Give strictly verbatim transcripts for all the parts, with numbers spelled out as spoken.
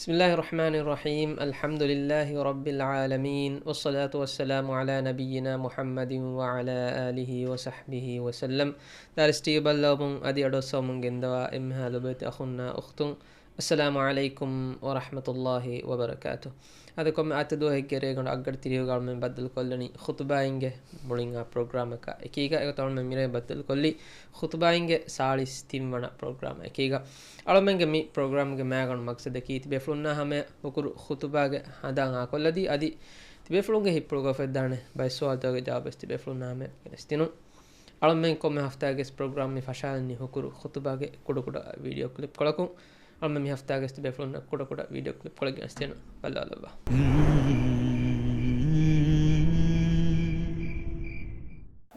بسم الله الرحمن الرحيم. الحمد لله رب العالمين، والصلاة والسلام على نبينا محمد وعلى آله وصحبه وسلم. ދާރިސް ޓީވީ ބައްލަވަމުން އަދި އަޑުއައްސަވަމުން ގެންދަވާ އެންމެހާ ލޮބުވެތި އަޚުންނާ އުޚްތުން، އައްސަލާމު ޢަލައިކުމް ވަރަޙްމަތުﷲ ވަބަރަކާތު. އަދި ކޮންމެ އާދިއްތަ ދުވަހެއްގެ ރޭގަނޑު އަށްގަޑި ތިރީހުގަ އަޅުމެން ބައްދަލުކޮށްލަނީ ޚުތުބާއިންގެ މުޅިންހާ ޕްރޮގްރާމަކާ އެކީގަ. އެގޮތަށް އަޅުމެން މިރޭ ބައްދަލުކޮށްލީ ޚުތުބާއިންގެ ސާޅީސް ތިން ވަނަ ޕްރޮގްރާމާ އެކީގަ. އަޅުމެންގެ މި ޕްރޮގްރާމްގެ މައިގަނޑު މަގްސަދަކީ ތިބޭފުޅުންނާ ހަމަޔަށް ހުކުރު ޚުތުބާގެ ހަނދާން އާކޮށްލަދީ އަދި ތިބޭފުޅުންގެ ހިތްޕުޅުގަ އުފެއްދާނެ ބައެއް ސުވާލުތަކުގެ ޖަވާބުވެސް ތިބޭފުޅުންނާ ހަމަޔަށް ގެނެސްދިނުން. އަޅުމެން ކޮންމެ ހަފްތާގެސް ޕްރޮގްރާމް މި ފަށާލަނީ ހުކުރު ޚުތުބާގެ ކުޑަކުޑަ ވީޑިއޯ ކްލިޕްކޮޅަކުން. އަޅުމެން މި ހަފްތާގެސް ތިބޭފުޅުންނަށް ކުޑަކުޑަ ވީޑިއޯ ކްލިޕްކޮޅެއް ގެނެސްދޭނަން. ބައްލަވާލައްވާ.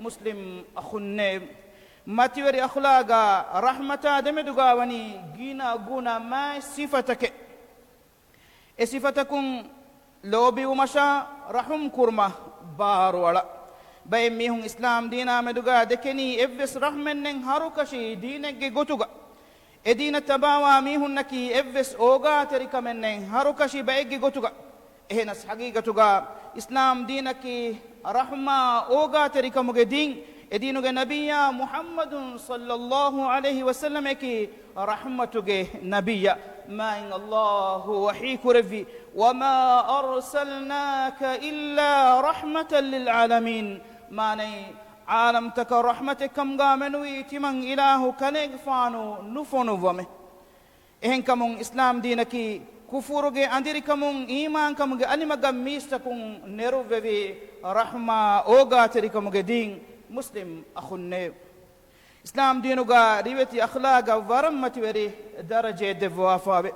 މުސްލިމް އަޚުންނޭ، މަތިވެރި އަޚްލާގާ ރަޙްމަތާ ދެމެދުގާ ވަނީ ގިނަ ގުނަ މާތް ސިފަތަކެއް. އެ ސިފަތަކުން ލޯބިވުމަށާ ރަޙުމް ކުރުމަށް ބާރުއަޅާ. ބައެއް މީހުން އިސްލާމް ދީނާ މެދުގާ ދެކެނީ އެއްވެސް ރަޙްމެއް ނެތް ހަރުކަށި ދީނެއްގެ ގޮތުގަ. އެ ދީނަށް ތަބާވާ މީހުންނަކީ އެއްވެސް އޯގާތެރިކަމެއް ނެތް ހަރުކަށި ބައެއްގެ ގޮތުގަ. އެހެނަސް ހަގީގަތުގަ އިސްލާމް ދީނަކީ ރަޙްމާ އޯގާތެރިކަމުގެ ދީން. އެ ދީނުގެ ނަބިއްޔާ މުޙައްމަދު ޞައްލައްލާހު ޢަލައިހި ވަސައްލަމަކީ ރަޙްމަތުގެ ނަބިއްޔާ. މާތް އައްލާހު ވަޙީ ކުރެއްވި، "وما أرسلناك إلا رحمة للعالمين." މާނައީ، ޢާލަމްތަކަށް ރަޙްމަތެއް ކަމުގާ މެނުވީ ތިމަން އިލާހު ކަލޭގެފާނު ނުފޮނުއްވަމޭ. އެހެންކަމުން އިސްލާމް ދީނަކީ ކުފުރުގެ އަނދިރިކަމުން އީމާންކަމުގެ އަލިމަގަށް މީސްތަކުން ނެރުއްވެވި ރަޙްމާ އޯގާތެރިކަމުގެ ދީން. މުސްލިމް އަޚުންނޭ، އިސްލާމް ދީނުގަ ރިވެތި އަޚްލާގަށް ވަރަށް މަތިވެރި ދަރަޖައެއް ދެއްވަވާފާވޭ.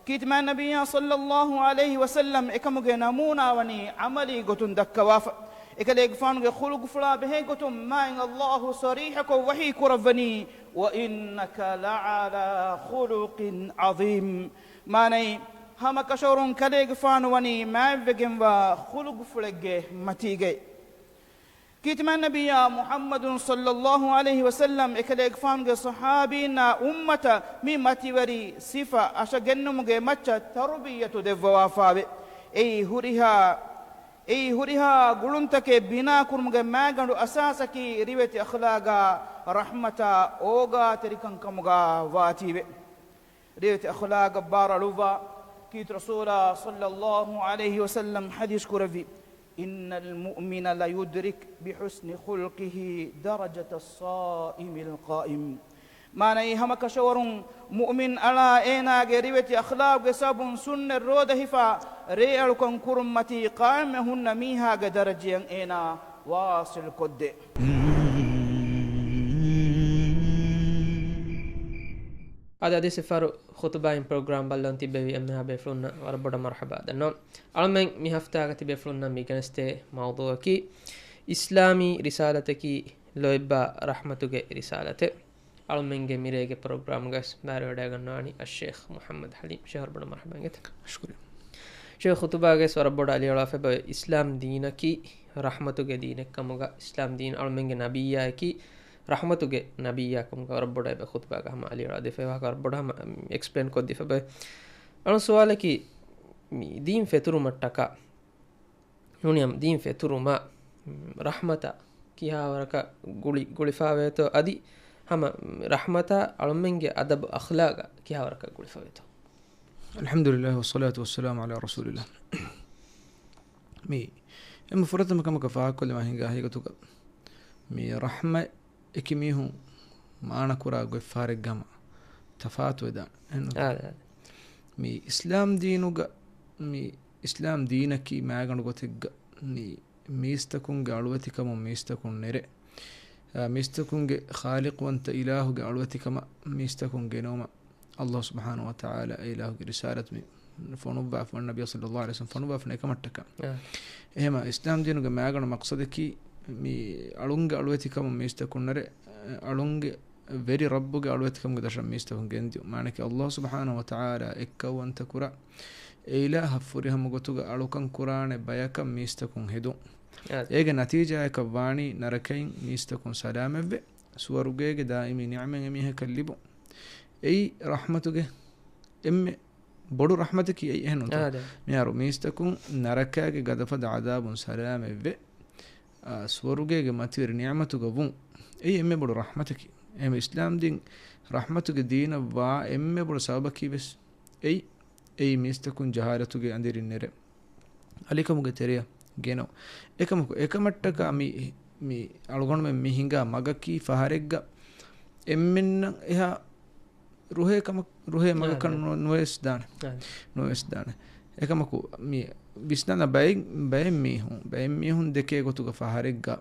ކީރިތި މާތް ނަބިއްޔާ ޞައްލައްލާހު ޢަލައިހި ވަސައްލަމް އެކަމުގެ ނަމޫނާ ވަނީ ޢަމަލީ ގޮތުން ދައްކަވާފަ. އެކަލޭގެފާނުގެ ޚުލުޤުފުޅާ ބެހޭ ގޮތުން މާތް އައްލާހު ޞަރީޙަކޮށް ވަޙީ ކުރައްވަނީ، "وإنك لعلى خلق عظيم." މާނައީ، ހަމަ ކަށަވަރުން ކަލޭގެފާނު ވަނީ މާތްވެގެންވާ ޚުލުޤުފުޅެއްގެ މަތީގައި. ކީރިތި މާތް ނަބިއްޔާ މުޙައްމަދު ޞައްލައްލާހު ޢަލައިހި ވަސައްލަމް އެކަލޭގެފާނުގެ ޞަޙާބީންނާ އުއްމަތަށް މި މަތިވެރި ސިފަ އަށަގެންނުމުގެ މައްޗަށް ތަރުބިއްޔަތު ދެއްވަވާފާވޭ. އެއީ ހުރިހާ، އެއީ ހުރިހާ ގުޅުންތަކެއް ބިނާކުރުމުގެ މާގަނޑު އަސާސަކީ ރިވެތި އަޚްލާގާ ރަޙްމަތާ އޯގާތެރިކަން ކަމުގާ ވާތީވެ. ރިވެތި އަޚްލާގަށް ބާރުއަޅުއްވާ ކީރިތި ރަސޫލާ ޞައްލައްލާހު ޢަލައިހި ވަސައްލަމް ޙަދީޘް ކުރެއްވި، "إن المؤمن ليدرك بحسن خلقه درجة الصائم القائم." މާނައީ، ހަމަ ކަށަވަރުން މުއުމިން އަޅާ އޭނާގެ ރިވެތި އަޚްލާގުގެ ސަބަބުން ސުންނަތް ރޯދަ ހިފާ ރޭއަޅުކަން ކުރުންމަތީ ޤާއިމްވެ ހުންނަ މީހާގެ ދަރަޖަޔަށް އޭނާ ވާޞިލް ކޮށްދޭ. އަދި އަދި ސިފަރު ޚުތުބާއިން ޕްރޮގްރާމް ބައްލަވަން ތިއްބެވި އެންމެހާ ބޭފުޅުންނަށް ވަރަށް ބޮޑަށް މަރުޙަބާ ދަންނަވަން. އަޅުމެން މި ހަފްތާގަ ތިބޭފުޅުންނަށް މި ގެނެސްދޭ މައުޟޫޢަކީ އިސްލާމީ ރިސާލަތަކީ ލޯތްބާ ރަޙްމަތުގެ ރިސާލަތެއް. އަޅުމެންގެ މިރޭގެ ޕްރޮގްރާމްގައި ވެސް ބައިވެރިވެވަޑައިގަންނަވާނީ އައްޝޭޚް މުޙައްމަދު ޙަލީމް. ޝޭޚް ވަރަށް ބޮޑަށް މަރުޙަބާ އިނގޭތަ. ޝުކުރިއްޔާ. ޝޭޚް ޚުތުބާގައި ވެސް ވަރަށް ބޮޑަށް އަލިއަޅާފަ އިސްލާމް ދީނަކީ ރަޙްމަތުގެ ދީނެއްކަމުގަ، އިސްލާމް ދީން އަޅުމެންގެ ނަބިއްޔާއަކީ ރަޙްމަތުގެ ނަބިއްޔާކަމުގަ ވަރަށް ބޮޑަށް އެބަ ޚުތުބާގަ ހަމަ އަލިއަޅާދީފައި ވާހަކަ ވަރަށް ބޮޑަށް ހަމަ އެކްސްޕްލެއިން ކޮށްދީފަ ބައެއް. އަޅު ސުވާލަކީ، މި ދީން ފެތުރުމަށްޓަކާ ނޫނީ ހަމަ ދީން ފެތުރުމާ ރަޙްމަތާ ކިހާވަރަކަށް ގުޅި، ގުޅިފަވޭތޯ އަދި ހަމަ ރަޙްމަތާ އަޅުމެންގެ އަދަބު އަޚްލާގާ ކިހާވަރަކަށް ގުޅިފަވޭތޯ؟ އަލްޙަމްދުލިއްލާހި ވައްޞަލާތު ވައްސަލާމު ޢަލާ ރަސޫލިއްލާހް. މި އެންމެ ފުރަތަމަ ކަމަކަށް ފާހަގަކޮށްލަން ހިނގާ ހަގީގަތުގަ މި ރަޙްމަތް އެކި މީހުން މާނަކުރާ ގޮތްފަހަރެއްގަ ހަމަ ތަފާތުވެދާނެ. އެހެން އާ، އާ. މި އިސްލާމް ދީނުގަ، މި އިސްލާމް ދީނަކީ މާގަނޑު ގޮތެއްގަ މި މީސްތަކުންގެ އަޅުވެތިކަމުން މީސްތަކުން ނެރެ، އާ، މީސްތަކުންގެ ޚާލިޤުވަންތަ އިލާހުގެ އަޅުވެތިކަމަށް މީސްތަކުން ގެނައުމަށް ﷲ ސުބްޙާނަހޫ ވަތަޢާލާ އެ އިލާހުގެ ރިސާލަތު މި ފޮނުއްވާފަ، ނަބިއްޔާ ޞައްލައްލާހު ޢަލައިހި ވަސައްލަމް ފޮނުއްވާފަ އެކަމަށްޓަކާ. އާ. އެހެމަ އިސްލާމް ދީނުގެ މާގަނޑު މަޤްޞަދަކީ މި އަޅުންގެ އަޅުވެތިކަމުން މީސްތަކުން ނެރެ، އަޅުންގެ ވެރި ރައްބުގެ އަޅުވެތިކަމުގެ ދަށަށް މީސްތަކުން ގެންދިޔުން. މާނައަކީ ﷲ ސުބްޙާނަހޫ ވަތަޢާލާ އެއްކައުވަންތަ ކުރާ، އެ އިލާހަށް ފުރިހަމަ ގޮތުގަ އަޅުކަން ކުރާނެ ބަޔަކަށް މީސްތަކުން ހެދުން. އާ. އޭގެ ނަތީޖާއަކަށް ވާނީ ނަރަކައިން މީސްތަކުން ސަލާމަތްވެ، ސުވަރުގޭގެ ދާއިމީ ނިޢުމަތް އެމީހަކަށް ލިބުން. އެއީ ރަޙްމަތުގެ އެންމެ ބޮޑު ރަޙްމަތަކީ އެއީ އެހެންނުތޯ؟ އާދެ. މިހާރު މީސްތަކުން ނަރަކާގެ ގަދަފަދަ ޢަޛާބުން ސަލާމަތްވެ، އާ، ސުވަރުގޭގެ މަތިވެރި ނިޢުމަތުގަ ވުން. އެއީ އެންމެ ބޮޑު ރަޙްމަތަކީ. އެހެން އިސްލާމްދީން ރަޙްމަތުގެ ދީނަށް ވާ އެންމެ ބޮޑު ސަބަބަކީ ވެސް އެއީ، އެއީ މީސްތަކުން ޖަހާލަތުގެ އަނދިރިން ނެރެ އަލިކަމުގެ ތެރެއަށް ގެނައު. އެކަމަކު، އެކަމަށްޓަކާ މި، މި އަޅުގަނޑުމެން މި ހިނގާ މަގަކީ ފަހަރެއްގަ އެންމެންނަށް އެހާ ރުހޭ ކަމަށް، ރުހޭ މަގަކަށް އާ، ނު-، ނުވެސް ދާނެ. އާ. ނުވެސް ދާނެ. އެކަމަކު، މި ވިސްނާލަ ބައެއް، ބައެއް މީހުން، ބައެއް މީހުން ދެކޭ ގޮތުގަ ފަހަރެއްގަ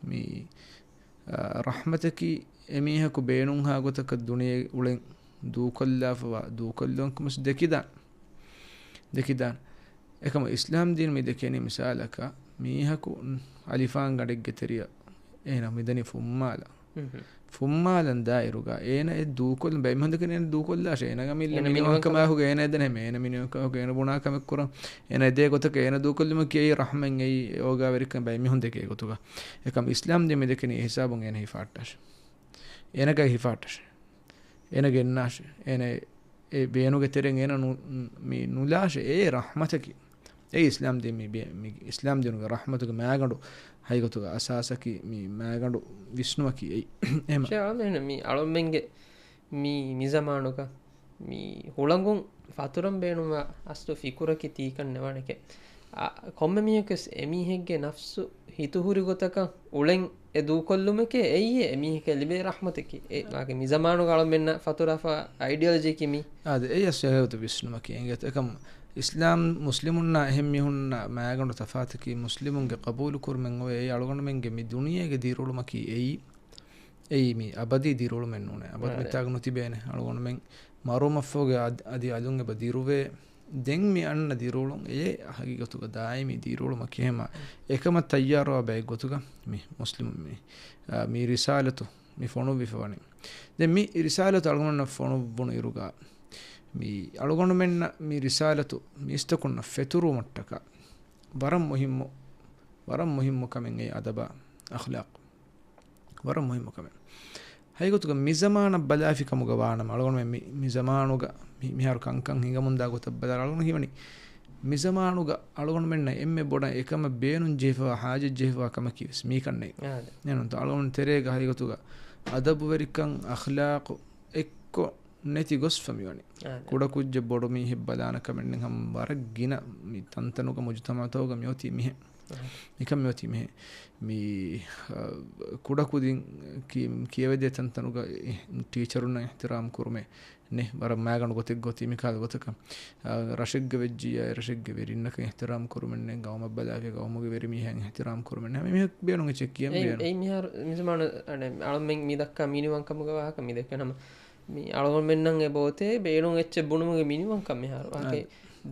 މި، އާ، ރަޙްމަތަކީ އެމީހަކު ބޭނުންހާ ގޮތަކަށް ދުނިޔެ އުޅެން ދޫކޮށްލާފަވާ ދޫކޮށްލުން ކަމަސް ދެކިދާނެ. ދެކިދާނެ. އެކަމަ އިސްލާމް ދީން މި ދެކެނީ މިސާލަކަށް، މީހަކު އަލިފާން ގަޑެއްގެ ތެރެއަށް އޭނަ މިދަނީ ފުއްމާލަ. މުހު. ފުއްމާލަން ދާއިރުގަ އޭނަ އެ ދޫކޮށްލުން ބައެއް މީހުން ދެކެނީ އޭނަ ދޫކޮށްލާށޭ. އޭނަގަ މި އޭނަ މިނިވަންކަމާ ހުގަ އޭނަ އެދެނެ މޭ އޭނަ މިނިވަންކަމާ ހުގަ އޭނަ ބުނާ ކަމެއް ކުރަން. އޭނަ އެދޭ ގޮތަކަށް އޭނަ ދޫކޮށްލުމަކީ އެއީ ރަޙްމަތް އެއީ އޯގާވެރިކަން ބައެއް މީހުން ދެކޭ ގޮތުގަ. އެކަމަ އިސްލާމް ދީން މި ދެކެނީ އެ ހިސާބުން އޭނަ ހިފާއްޓާށޭ. އޭނަގަ ހިފާއްޓާށޭ. އޭނަ ގެންނާށޭ. އޭނަ އެ ބޭނުގެ ތެރެއިން އޭނަ ނު-، މި ނުލާށޭ. އެއީ ރަޙްމަތަކީ. އެއީ އިސްލާމް ދީން މި ބޭ-، މި އިސްލާމް ދީނުގެ ރަޙްމަތުގެ މާގަނޑު ހަގީގަތުގަ އަސާސަކީ މި މާގަނޑު ވިސްނުމަކީ އެއީ. އެހެމަ. ޝޭޚް އަޅުމެން މި އަޅުމެންގެ މި، މި ޒަމާނުގަ މި ހުޅަނގުން ފަތުރަން ބޭނުންވާ އަސްލު ފިކުރަކީ ތީކަން ނެވާނެކޭ. އަ، ކޮންމެ މީހަކުވެސް އެމީހެއްގެ ނަފްސު ހިތުހުރި ގޮތަކަށް އުޅެން އެ ދޫކޮށްލުމެކޭ އެއީ އެމީހަކަށް ލިބޭ ރަޙްމަތަކީ. އެ ވާގެ މި ޒަމާނުގަ އަޅުމެންނަށް ފަތުރާފަ އައިޑިއޮލޮޖީއަކީ މީ. އާދެ، އެއީ އަސް އެހެއޮތު ވިސްނުމަކީ އެނގޭތަ. އެކަމް އިސްލާމް މުސްލިމުންނާ އެހެން މީހުންނާ މާގަނޑު ތަފާތަކީ މުސްލިމުންގެ ޤަބޫލު ކުރުމެއް އޮވޭ. އެއީ އަޅުގަނޑުމެންގެ މި ދުނިޔޭގެ ދިރިއުޅުމަކީ އެއީ. އެއީ މި އަބަދީ ދިރިއުޅުމެއް ނޫނޭ. އަބަދު އާދެ. މިތާގަ ނުތިބޭނެ. އަޅުގަނޑުމެން މަރުވުމަށްފަހުގެ އަދި، އަދި އަލުން އެބަ ދިރުވޭ. ދެން މި އަންނަ ދިރިއުޅުން އެއީ ހަގީގަތުގަ ދާއިމީ ދިރިއުޅުމަކީ. އެހެމަ އެކަމަށް ތައްޔާރުވާ ބައެއް ގޮތުގަ މި މުސްލިމު މި، އާ، މި ރިސާލަތު މި ފޮނުއްވިފަވަނީ. ދެން މި ރިސާލަތު އަޅުގަނޑުމެންނަށް ފޮނުއްވުނު އިރުގަ މި އަޅުގަނޑުމެންނަށް މި ރިސާލަތު މީސްތަކުންނަށް ފެތުރުވުމަށްޓަކާ ވަރަށް މުހިއްމު، ވަރަށް މުހިއްމު ކަމެއް އެއީ އަދަބާ އަޚްލާޤު. ވަރަށް މުހިއްމު ކަމެއް. ހަގީގަތުގަ މި ޒަމާނަށް ބަލާފި ކަމުގަ ވާނަމަ، އަޅުގަނޑުމެން މި، މި ޒަމާނުގަ މި، މިހާރު ކަންކަން ހިނގަމުންދާ ގޮތަށް ބަލާ، އަޅުގަނޑު ހީވަނީ މި ޒަމާނުގަ އަޅުގަނޑުމެންނަށް އެންމެ ބޮޑަށް އެކަމަށް ބޭނުން ޖެހިފަވާ، ހާޖަތް ޖެހިފަވާ ކަމަކީ ވެސް މީކަންނޭ. އާދެ. އެހެންތޯ އަޅުގަނޑު ތެރޭގަ ހަގީގަތުގަ އަދަބުވެރިކަން، އަޚްލާޤު އެއްކޮށް ނެތި ގޮސްފަ މިވަނީ. އާދެ. ކުޑަކުއްޖެއް ބޮޑު މީހެއް ބަލާނެ ކަމެއް ނެތް. ހަމަ ވަރަށް ގިނަ މި ތަންތަނުގަ މުޖުތަމަޢުތަކުގަ މިއޮތީ މިހެން. އާދެ. މިކަން މިއޮތީ މިހެން. މި، އަ، ކުޑަކުދިން ކި-، ކިޔެވެދޭ ތަންތަނުގަ ޓީޗަރުންނަށް އިޙްތިރާމް ކުރުމެއް ނެތް. ވަރަށް މާގަނޑު ގޮތެއްގަ އޮތީ މިކަހަލަ ގޮތަކަށް. އަ، ރަށެއްގަ ވެއްޖިއްޔާ އެ ރަށެއްގެ ވެރިންނަކަށް އިޙްތިރާމް ކުރުމެއް ނެތް. ގައުމަށް ބަލާފިޔާ ގައުމުގެ ވެރިމީހަކަށް އިޙްތިރާމް ކުރުމެއް ނެތް. ހަމަ މީހަކު ބޭނުން އެއްޗެއް ކިޔަން އެއް، ބޭނުން. އެއް މިހާރު މި ޒަމާނު އަޅަމެން މި ދައްކާ މިނިވަންކަމުގެ ވާހަކަ މި ދެކެން ހަމަ މި އަޅުގަނޑުމެންނަށް އެބައޮތޭ ބޭނުން އެއްޗެއް ބުނުމުގެ މިނިވަންކަން މިހާރު. އާދެ.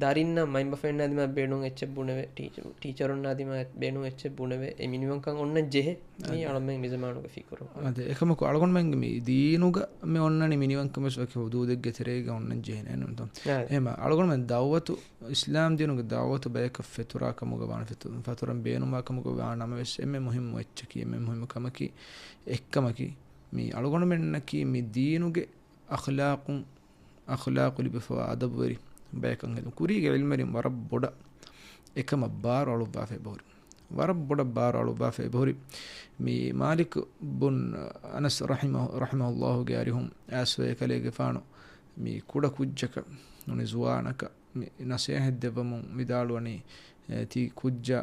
ދަރިންނަށް މައިންބަފައިންނާ ދިމާ ބޭނުން އެއްޗެއް ބުނެވޭ، ޓީޗަ-، ޓީޗަރުންނާ ދިމާ ބޭނުން އެއްޗެއް ބުނެވޭ. އެ މިނިވަންކަން އޮންނަން ޖެހޭ. މީ އަޅަމެން މި ޒަމާނުގެ ފިކުރު. އާދެ، އެކަމަކު އަޅުގަނޑުމެންގެ މި ދީނުގަ މި އޮންނަނީ މިނިވަންކަން ވެސް ވަކި ހުދޫދެއްގެ ތެރޭގަ އޮންނަން ޖެހޭނެ ނޫންތޯ؟ އާދެ. އެހެމަ އަޅުގަނޑުމެން ދައުވަތު، އިސްލާމް ދީނުގެ ދައުވަތު ބަޔަކަށް ފެތުރާ ކަމުގަ ވާނަމަ، ފެތު-، ފަތުރަން ބޭނުންވާ ކަމުގަ ވާ ނަމަވެސް އެންމެ މުހިއްމު އެއްޗަކީ، އެންމެ މުހިއްމު ކަމަކީ، އެއްކަމަކީ، މި އަޅުގަނޑުމެންނަކީ މި ދީނުގެ އަޚްލާޤުން، އަޚްލާޤު ލިބިފަވާ އަދަބުވެރި ބަޔަކަށް ހެދުން. ކުރީގެ ޢިލްމުވެރިން ވަރަށް ބޮޑަށް އެކަމަށް ބާރު އަޅުއްވާފަ އެބަހުރި. ވަރަށް ބޮޑަށް ބާރު އަޅުއްވާފަ އެބަހުރި. މި މާލިކު ބުން އަނަސް ރަޙިމަހު، ރަޙިމަހުﷲ ގެ އަރިހުން އައިސްފަ އެކަލޭގެފާނު މި ކުޑަ ކުއްޖަކަށް ނޫނީ ޒުވާނަކަށް މި ނަޞޭޙަތް ދެއްވަމުން ވިދާޅުވަނީ، އެ، ތި ކުއްޖާ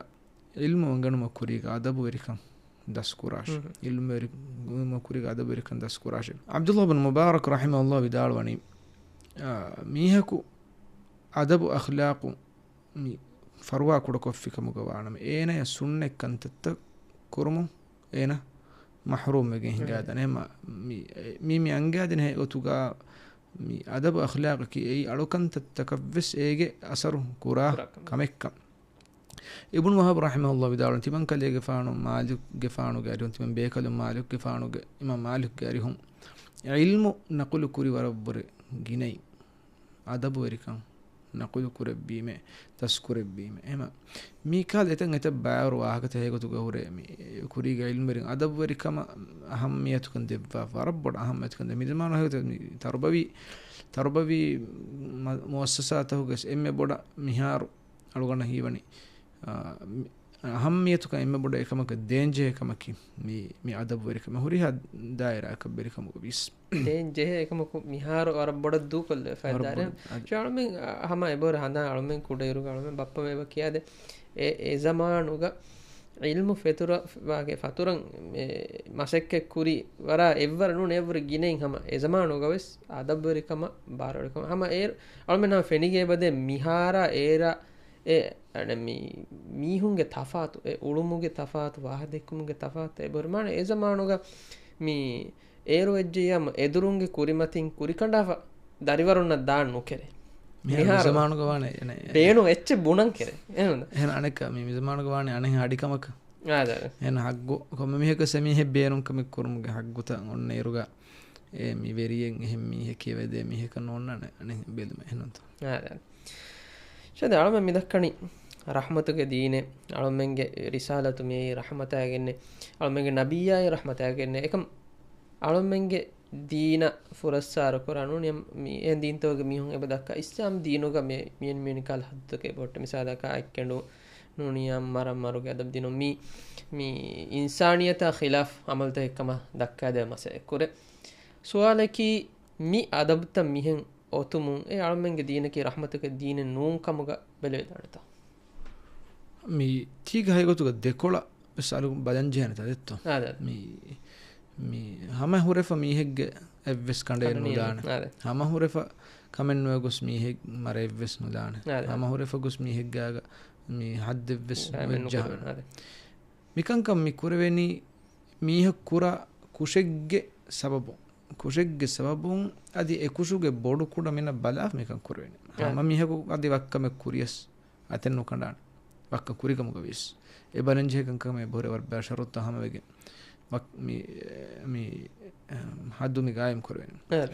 ޢިލްމު އެނގެނުމަށް ކުރީގަ އަދަބުވެރިކަން ދަސްކުރާށޭ. ހުން. ޢިލްމުވެރި-، ޢިލްމު ކުރީގަ އަދަބުވެރިކަން ދަސްކުރާށޭ. ޢަބްދުﷲ ބިން މުބާރަކް ރަޙިމަހުﷲ ވިދާޅުވަނީ، އާ، މީހަކު އަދަބު އަޚްލާޤު މި ފަރުވާ ކުޑަކޮށްފި ކަމުގަ ވާނަމަ، އޭނަޔަށް ސުންނަތް ކަންތައްތައް ކުރުމުން އޭނަ މަޙްރޫމް ވެގެން ހިނގާދާނެ. މި، މި، މި އަންގާދިން ހެޔޮތުގަ މި އަދަބު އަޚްލާޤަކީ އެއީ އަޅުކަންތައްތަކަށްވެސް އޭގެ އަސަރު ކުރާ ކުރާ ކަމެއް. ކަމެއްކަން. އިބްނު ވަހަބް ރަޙިމަހުﷲ ވިދާޅުވި ތިމަންކަލޭގެފާނު މާލިކްގެފާނުގެ އަރިހުން، ތިމަން ބޭކަލުން މާލިކްގެފާނުގެ، އިމާމް މާލިކްގެ އަރިހުން ޢިލްމު ނަޤުލު ކުރި ވަރަށްވުރެ ގިނައިން. އަދަބުވެރިކަން ނަޤުލު ކުރެއްވީމޭ، ދަސްކުރެއްވީމޭ. އެހެމަ މީކާލް އެތަން އެތައް ބާރު ވާހަކަތައް ހެޔޮގޮތުގަ ހުރޭ މި ކުރީގެ ޢިލްމުވެރިން އަދަބުވެރިކަމަށް އަހައްމިޔަތުކަން ދެއްވާ، ވަރަށް ބޮޑަށް އަހައްމިޔަތުކަން ދެއްވާ. މި ޒަމާނު ހަގީގަތަށް މި ތަރުބަވީ، ތަރުބަވީ މަ-، މުއައްސަސާތަކުގެ އެންމެ ބޮޑަށް މިހާރު އަޅުގަނޑަށް ހީވަނީ، އާ، މި-، އަހައްމިޔަތުކަން އެންމެ ބޮޑަށް އެކަމަކަށް ދޭންޖެހޭ ކަމަކީ މި، މި އަދަބުވެރިކަމެއް ހުރިހާ ދާއިރާއަކަށް ވެރިކަމުގަ ވިޔަސް. ދޭން ޖެހޭ އެކަމަކު މިހާރު ވަރަށް ބޮޑަށް ދޫކޮށްލެވޭ ވަރަށް ފައިދާރެއް. ބޮޑަށް. އަދި އަޅުމެން، އަ، ހަމަ އެބަހުރި ހަނދާން އަޅުމެން ކުޑައިރުގަ އަޅުމެން ބައްޕަ ބޭބަ ކިޔާދޭ. އެ، އެ ޒަމާނުގަ ޢިލްމު ފެތުރަ-، ވާގެ ފަތުރަން އެ މަސައްކަތް ކުރި ވަރާ އެއްވަރަށް ނޫން އެއްވަރު ގިނައިން ހަމަ އެ ޒަމާނުގަ ވެސް އަދަބުވެރިކަމަށް ބާރުވެރިކަމަށް ހަމަ އޭރު އަޅުމެންނަށް ފެނިގެ އެބަދޭ މިހާރާ އޭރާ އެ، އަނެ، މި މީހުންގެ ތަފާތު، އެ އުޅުމުގެ ތަފާތު، ވާހަކަ ދެއްކުމުގެ ތަފާތު އެބަހުރި. މާނަ އެ ޒަމާނުގަ މި އޭރު ވެއްޖެޔާމަ އެދުރުންގެ ކުރިމަތިން ކުރިކަނޑާފަ ދަރިވަރުންނަށް ދާން ނުކެރޭ. މިހާރު މިހާރު މިޒަމާނުގަ ވާނެ އެނެ-، ބޭނުން އެއްޗެއް ބުނަން ކެރޭ. އެހެން އަނެއްކާ މި މިޒަމާނުގަ ވާނެ އަނެއްހެން އަޑިކަމަކަށް. އާދެ. އެހެން ހައްގު ކޮންމެ މީހަކަށް އެ މީހެއް ބޭނުން ކަމެއް ކުރުމުގެ ހައްގުތައް އޮންނަ އިރުގަ އެ މި ވެރިއެއް އެހެން މީހެއް ކިޔަވަދޭ މީހަކަށް ނޯންނާނެ އަނެއް ބެލުމެއް އެހެންތޯ. އާދެ. ޝަދެ އަޅުމެން މިދައްކަނީ ރަޙްމަތުގެ ދީނެއް، އަޅުމެންގެ ރިސާލަތު މިއީ ރަޙްމަތާގެންނެއް، އަޅުމެންގެ ނަބިއްޔާއި ރަޙްމަތާގެންނެއް. އެކަމް އަޅުމެންގެ ދީނަށް ފުރައްސާރަ ކުރާ ނޫނީ މި އެހެން ދީންތަކުގެ މީހުން އެބަ ދައްކާ އިސްލާމް ދީނުގަ މި-، މިއެންމެނިކަލް ހައްދުތަކެއް ބޮއްޓެ. މިސާލަކަށް އަތްކެނޑު ނޫނީ މަރަށް މަރުގެ އަދަބު ދިނުން މި، މި އިންސާނިއްޔަތާ ޚިލާފް އަމަލުތަކެއް ކަމަށް ދައްކާދޭ މަސައްކަތް ކުރޭ. ސުވާލަކީ މި އަދަބުތައް މިހެން އޮތުމުން އެ އަޅުމެންގެ ދީނަކީ ރަޙްމަތުގެ ދީނެއް ނޫން ކަމުގަ ބެލެވިދާނެތަ؟ މި ތީގެ ހަގީގަތުގަ ދެކޮޅަށް ވެސް އަޅު ބަލަން ޖެހޭނެތާ ދެއްތޯ؟ އާދެ. މި، މި ހަމަ ހުރެފަ މީހެއްގެ އެއްވެސް ކަނޑައެއް ކަނޑައެއް ނުދާނެ. ނުދާނެ. އާދެ. ހަމަ ހުރެފަ ކަމެއް ނުވެ ގޮސް މީހެއް މަރެއްވެސް ނުދާނެ. އާދެ. ހަމަ ހުރެފަ ގޮސް މީހެއްގާގަ މި ހައްދެއްވެސް އާދެ، ނުވެއްޖާނެ. ނުކުރެވޭނެ. އާދެ. މިކަންކަން މި ކުރެވެނީ މީހަކު ކުރާ ކުށެއްގެ ސަބަބުން. ކުށެއްގެ ސަބަބުން އަދި އެ ކުށުގެ ބޮޑު ކުޑަ މިނަށް ބަލާފަ މިކަން ކުރެވެނީ. އެ. ހަމަ މީހަކު އަދި ވައްކަމެއް ކުރިޔަސް އަތެއް ނުކަނޑާނެ. ވައްކަ ކުރިކަމުގަ ވިޔަސް. އެ ބަލަންޖެހޭ ކަންކަމެއް ބޮޑެ ވަރަށް ބާ ޝަރުތާ ހަމަވެގެން ވައް-، މި، މި، އެ، ހައްދު މި ގާއިމް ކުރެވެނީ. އެ.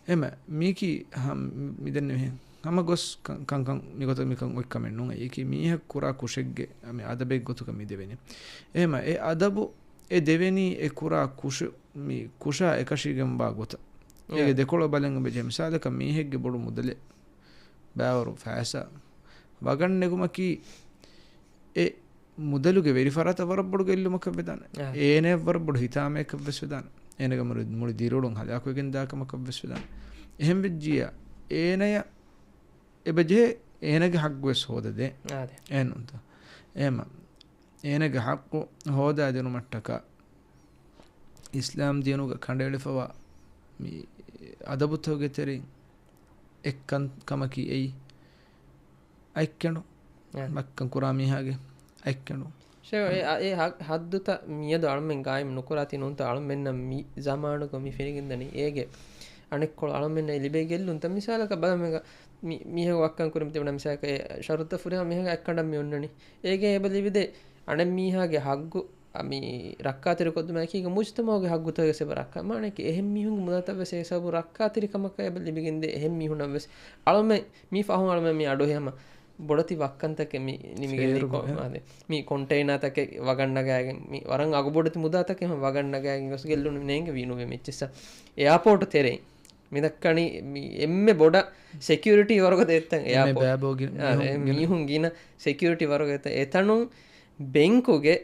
އެމަ، މީކީ ހަމް-، މިދެންނެވިހެން. ހަމަ ގޮސް ކަން-، ކަންކަން މިގޮތަށް މިކަން އޮތްކަމެއް ނޫން. އެއީކީ މީހަކު ކުރާ ކުށެއްގެ މި އަދަބެއް ގޮތުގަ މި ދެވެނީ. އެހެމަ އެ އަދަބު އެ ދެވެނީ އެ ކުރާ ކުށު-، މި ކުށާ އެކަށީގެންވާ ގޮތަށް. އޭގެ އެ. ދެކޮޅަށް ބަލަން އެބަޖެހޭ. މިސާލަކަށް މީހެއްގެ ބޮޑު މުދަލެއް ބައިވަރު ފައިސާ ވަގަށް ނެގުމަކީ އެ މުދަލުގެ ވެރިފަރާތަށް ވަރަށް ބޮޑު ގެއްލުމަކަށް ވެދާނެ. އާ. އޭނައަށް ވަރަށް ބޮޑު ހިތާމައަކަށް ވެސް ވެދާނެ. އޭނަގެ މުޅި، މުޅި ދިރިއުޅުން ހަލާކުވެގެން ދާ ކަމަކަށް ވެސް ވެދާނެ. އެހެން ވެއްޖިއްޔާ އޭނަޔަށް އެބަޖެހޭ އޭނަގެ ހައްގު ވެސް ހޯދަދޭ. އާދެ. އެހެންނޫންތަ؟ އެހެމަ އޭނަގެ ހައްގު ހޯދާ ދިނުމަށްޓަކާ އިސްލާމް ދީނުގަ ކަނޑައެޅިފަވާ މި އަދަބުތަކުގެ ތެރެއިން އެއްކަން ކަމަކީ އެއީ އަތްކެނޑު. އެ. މައްކަން ކުރާ މީހާގެ އަތްކެނޑު. ޝޭ، އެ، އެ ހަ-، ހައްދުތައް މިއަދު އަޅުމެން ގާއިމް ނުކުރާތީ ނޫންތަ؟ އަޅުމެންނަށް މި ޒަމާނުގަ މި ފެނިގެންދަނީ އޭގެ އަނެއްކޮޅު އަޅުމެންނަށް ލިބޭ ގެއްލުންތައް. މިސާލަކަށް ބަލަމެގަ މި-، މީހަކު ވައްކަން ކުރިމަތި ބުނާ މިސާލަކަށް އެ ޝަރުތަ ފުރިހަމަ މީހަކަށް އަތްކަނޑަށް މި އޮންނަނީ. އޭގެ އެބަ ލިބިދޭ އަނެއް މީހާގެ ހައްގު އަ، މި ރައްކާތެރިކޮށްދުމާއެކީގަ މުޖްތަމަޢުގެ ހައްގުތަކަށް ވެސް އެބަ ރައްކާ. މާނައަކީ އެހެން މީހުންގެ މުދާތައް ވެސް އެ ސަބަބު ރައްކާތެރިކަމަކަށް އެބަ ލިބިގެންދޭ. އެހެން މީހުންނަށް ވެސް އަޅުމެން މި ފަހުން އަޅުމެން މި އަޑު ހަމަ ބޮޑެތި ވައްކަންތަކެއް މި ނިމިގެން ފޭރު ކޮ-، ގޮހެއް. އާދެ. މި ކޮންޓެއިނާތަކެއް ވަގަށް ނަގާގެން މި ވަރަށް އަގުބޮޑެތި މުދާތަކެއް ހަމަ ވަގަށް ނަގާގެން ގޮސް ގެއްލުނު ނޭނގެ ވީ ނުވެ މިއްޗިއްސަ އެއާޕޯޓު ތެރެއިން. މި ދައްކަނީ މި އެންމެ ބޮޑަށް ސެކިއުރިޓީ ވަރުގަ ދޭތަން އެންމެ އެއާޕޯޓް. ބައިބޯ ގިނަ އާ، މީހުން އެ ގިނަ. މީހުން ގިނަ ސެކިއުރިޓީ ވަރުގަ ދޭތަން. އެތަނުން ބެންކުގެ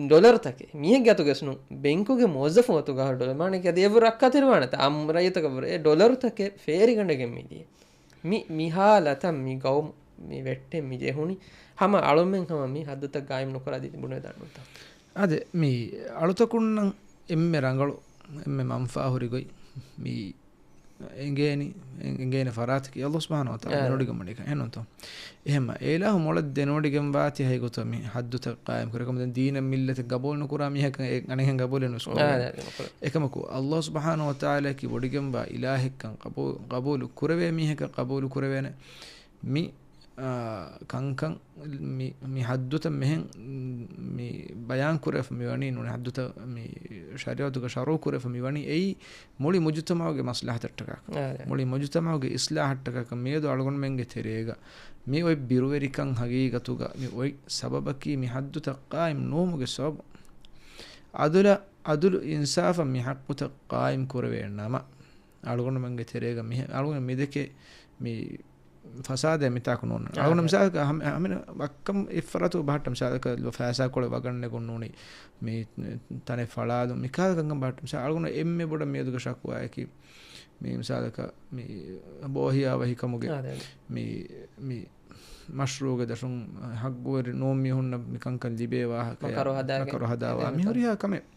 ޑޮލަރުތަކެއް މީހެއްގެ އަތުގަ ވެސް ނޫން، ބެންކުގެ މުވައްޒަފުން އަތުގަ އަހަރު ޑޮލަރު. މާނައަކީ އަދި އެއަށްވުރެ ރައްކާތެރިވާނެތަ؟ އާއްމު ރައްޔިތަކަށްވުރެ އެ ޑޮލަރުތަކެއް ފޭރިގަނޑެއް ގެންމިދިޔަ. މި، މި ހާލަތަށް މި ގައުމު މި ވެއްޓެން މި ޖެހުނީ ހަމަ އަޅުމެން ހަމަ މި ހައްދުތައް ގާއިމް ނުކުރާ ދީ ބުނެދާން ނޫންތަ؟ އާދެ، މި އަޅުތަކުންނަށް އެންމެ ރަނގަޅު، އެންމެ މަންފާ ހުރި ގޮތް މި އެނގޭނީ، އެ-، އެނގޭނެ ފަރާތަކީ އަﷲ ސުބްޙާނަހޫ ވަތަޢާލާ އާ. ދެނެވޮޑިގެންވަނީ ކަން. އެހެންނޫންތޯ؟ އެހެންމަ އެ އިލާހު މޮޅަށް ދެނެވޮޑިގެންވާތީ ހަގީގަތުގަ މި ހައްދުތައް ޤާއިމް ކުރޭ. އެކަމަކު ދެން ދީނަށް މިއްލަތެއް ޤަބޫލު ނުކުރާ މީހަކަށް އެ އަނެއްހެން ޤަބޫލެއް ނުވެސް އާ، ކުރޭ. އާ، އާ، އާ. އެކަމަކު އަﷲ ސުބްޙާނަހޫ ވަތަޢާލާއަކީ ވޮޑިގެންވާ އިލާހެއްކަން ޤަބޫ-، ޤަބޫލު ކުރެވޭ މީހަކަށް ޤަބޫލު ކުރެވޭނެ. މި، އާ، ކަންކަން މި، މި ހައްދުތައް މިހެން މި ބަޔާން ކުރެވިފަ މިވަނީ ނޫނީ ހައްދުތައް މި ޝަރީޢަތުގަ ޝަރުޢު ކުރެފަ މި ވަނީ އެއީ މުޅި މުޖުތަމަޢުގެ މަސްލަހަތަށްޓަކާ. އާ، އާ. މުޅި މުޖުތަމަޢުގެ އިޞްލާޙަށްޓަކާކަށް މިއަދު އަޅުގަނޑުމެންގެ ތެރޭގަ މި އޮތް ބިރުވެރިކަން ހަގީގަތުގަ މި އޮތް ސަބަބަކީ މި ޙައްދުތައް ޤާއިމް ނުވުމުގެ ސަބަބުން. ޢަދުލަށް، ޢަދުލު އިންސާފަށް މި ޙައްޤުތައް ޤާއިމް ކުރެވޭ ނަމަ، އަޅުގަނޑުމެންގެ ތެރޭގަ މި، އަޅުގަނޑު މިދެކޭ މި ފަސާދައެއް މިތާކު ނޯންނާނެ. އާ، އަޅުގަނޑު އާ. މިސާލަކަށް ހަމ-، ހަމަ ވައްކަމް އެއްފަރާތު ބަހައްޓަ މިސާލަކަށް ފައިސާކޮޅެއް ވަގަށް ނެގުން ނޫނީ މި ތަނެއް ފަޅާލުން މި ކާލަ ކަންކަން ބަހައްޓަ މިސާލަކަށް އަޅުގަނޑު އެންމެ ބޮޑަށް މިއަދުގެ ޝަކުވާއަކީ މި މިސާލަކަށް މި ބޯހިޔާވަހިކަމުގެ އާ، އާ. މި، މި މަޝްރޫޢުގެ ދަށުން ޙައްޤުވެރި ނޫން މީހުންނަށް މި ކަންކަން ލިބޭ ވާހަކަޔާ، މަކަރު ހަދާގެން މަކަރު ހަދާ ވާ އެދެން މި ހުރިހާ ކަމެއް